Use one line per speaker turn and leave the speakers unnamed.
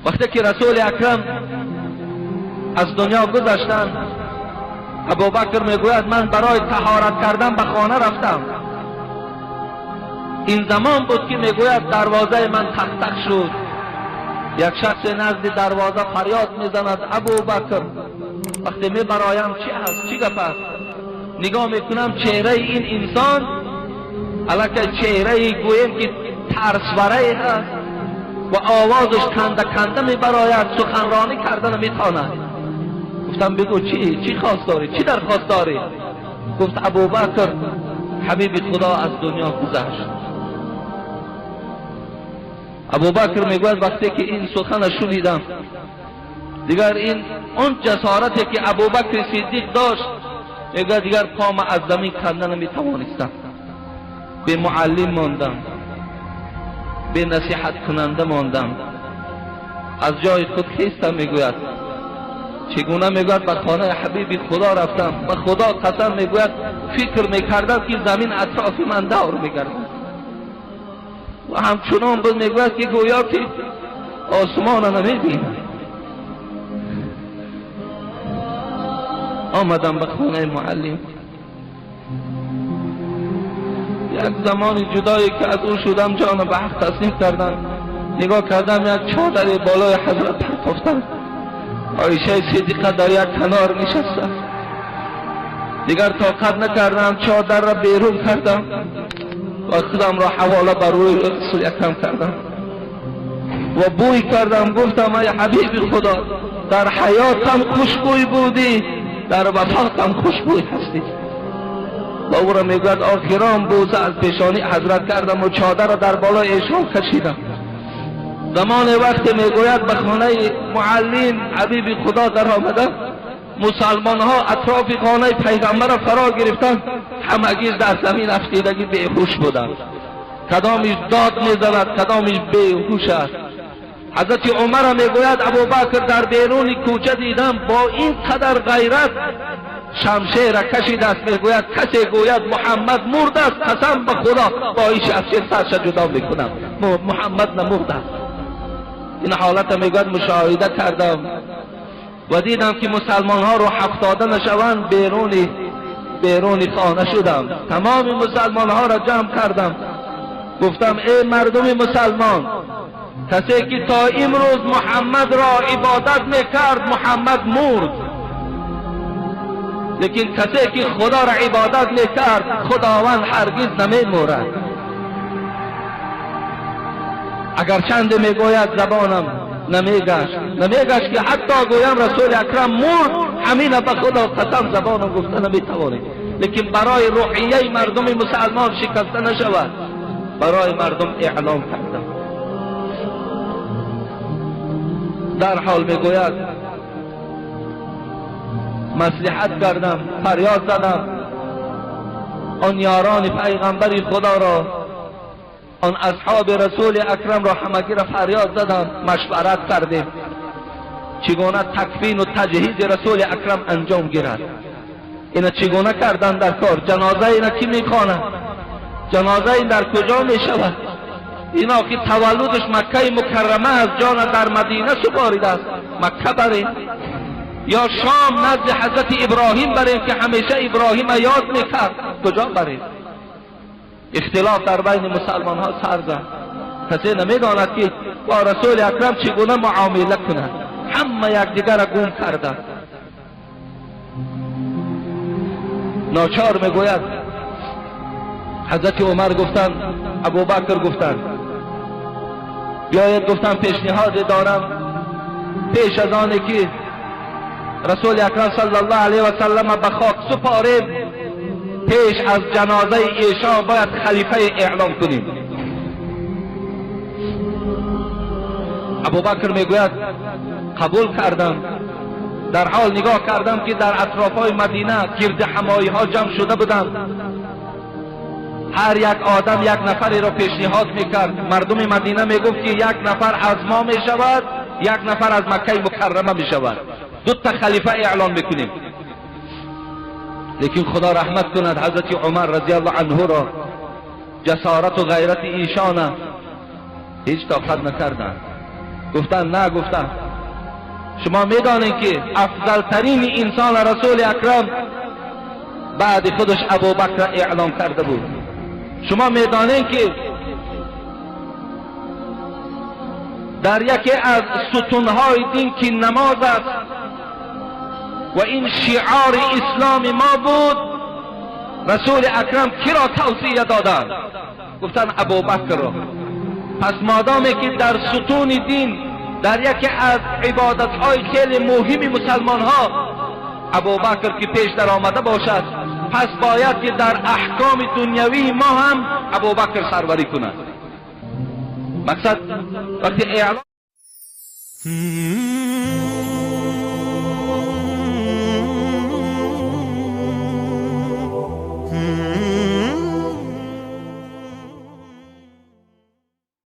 وقتی که رسول اکرم از دنیا گذشتند، ابوبکر میگوید من برای طهارت کردن به خانه رفتم. این زمان بود که میگوید دروازه من تق تق شد. یک شخص نزد دروازه فریاد میزند ابوبکر. وقتی میبرایم چی هست، چی گپ است، نگاه میکنم چهره این انسان الکه چهره گویم که ترسوره هست و آوازش کنده کنده میبراید، سخنرانی کردن میتواند. گفتم بگو چی خواست داری، چی درخواست داری؟ گفت ابوبکر حبیب خدا از دنیا گذشت. ابوبکر میگوید وقتی که این سخن شنیدم دیگر این اون جسارتی که ابوبکر صدیق داشت، میگوید دیگر پام از زمین کنده نمیتوانستم، به معلم ماندم، به نصیحت کننده ماندم، از جای خود خیستم. میگوید چگونه؟ میگوید به خانه حبیب خدا رفتم، به خدا قسم میگوید فکر میکردم که زمین اطراف من دور میگردد و همچنان بود. میگوید که گویا که آسمان نمیبینم. آمدم به خانه معلم. یک زمان جدایی که از او شدم جان به حق تسلیم کردم. نگاه کردم یک چادر بالای حضرت پرتافتن، عایشه صدیقه در یک کنار نشسته. دیگر طاقت نکردم، چادر را بیرون کردم و خودم را حواله بر روی رسول اکرم کردم و بوی کردم. گفتم ای حبیب خدا، در حیاتم خوشبوی بودی، در وفاتم خوشبوی هستی. و او را میگوید آخران بوسه از پیشانی حضرت کردم و چادر را در بالای ایشان کشیدم. زمان وقت میگوید به خانه معلم حبیب خدا در آمدم، مسلمان ها اطراف خانه پیغمبر را فرا گرفتند، همگی در زمین افتیدگی بیهوش بودند. کدامش داد میزند، کدامش بیهوش است. حضرت عمر میگوید ابوبکر در بیرون کوچه دیدم با این قدر غیرت شمشیر را کشید است. میگوید کسی گوید محمد مرد است، قسم به خدا با این شمشیر سرش جدا میکنم، محمد نمرد است. این حالت میگوید مشاهده کردم و دیدم که مسلمان ها رو افتاده نشوند، بیرون خانه شدم. تمام مسلمان ها را جمع کردم، گفتم ای مردم مسلمان، کسی که تا امروز محمد را عبادت میکرد محمد مرد، لیکن کسی که خدا را عبادت میکرد خداوند هرگز نمیمورد. اگر چند میگوید زبانم نمیگشت که حتی گویم رسول اکرم مرد، همین به خدا قسم زبانم گفته نمیتوانید. لیکن برای روحیه مردم مسلمان شکسته نشود، برای مردم اعلام کردم. در حال میگوید مصلحت کردم، فریاد زدم آن یاران پیغمبر خدا را، آن اصحاب رسول اکرم را همگی را فریاد زدم، مشورت کردیم چگونه تکفین و تجهیز رسول اکرم انجام گیرد. اینا چگونه کردن در کار؟ جنازه اینا کی میخواند؟ جنازه این در کجا میشود؟ اینا که تولدش مکه مکرمه از جان در مدینه سپاریده است، مکه بریم یا شام نزد حضرت ابراهیم بریم که همیشه ابراهیم یاد میکرد، کجا بریم؟ اختلاف در بین مسلمان ها سر زد. کسی نمیداند که با رسول اکرم چگونه معامله کند، همه یکدیگر را گم کردند. ناچار میگوید حضرت عمر گفتند، ابوبکر گفتند بیاید، گفتم پیشنهاد دارم، پیش از آن که رسول اکرم صلی الله علیه و سلم به خاک سپاریم، پیش از جنازه ایشان باید خلیفه اعلام کنیم. ابوبکر میگوید قبول کردم. در حال نگاه کردم که در اطرافهای مدینه گرد همایی ها جمع شده بودند، هر یک آدم یک نفری را پیشنهاد میکرد. مردم مدینه میگفت که یک نفر از ما میشود، یک نفر از مکه مکرمه میشود، دو تا خلیفه اعلان میکنیم. لیکن خدا رحمت کند حضرت عمر رضی الله عنه را، جسارت و غیرت ایشان هیچ طاقت نکردند. گفتن نه. گفتن شما میدانید که افضل ترین انسان رسول اکرم بعد خودش ابوبکر اعلام کرده بود. شما میدانید که در یکی از ستونهای دین که نماز است و این شعار اسلام ما بود، رسول اکرم کی را توصیه دادند؟ گفتن ابوبکر را. پس مادامی که در ستون دین، در یکی از عبادتهای خیلی مهم مسلمان ها ابوبکر که پیش در آمده باشد، پس باید که در احکام دنیوی ما هم ابوبکر سروری کند. مقصد وقتی اعلام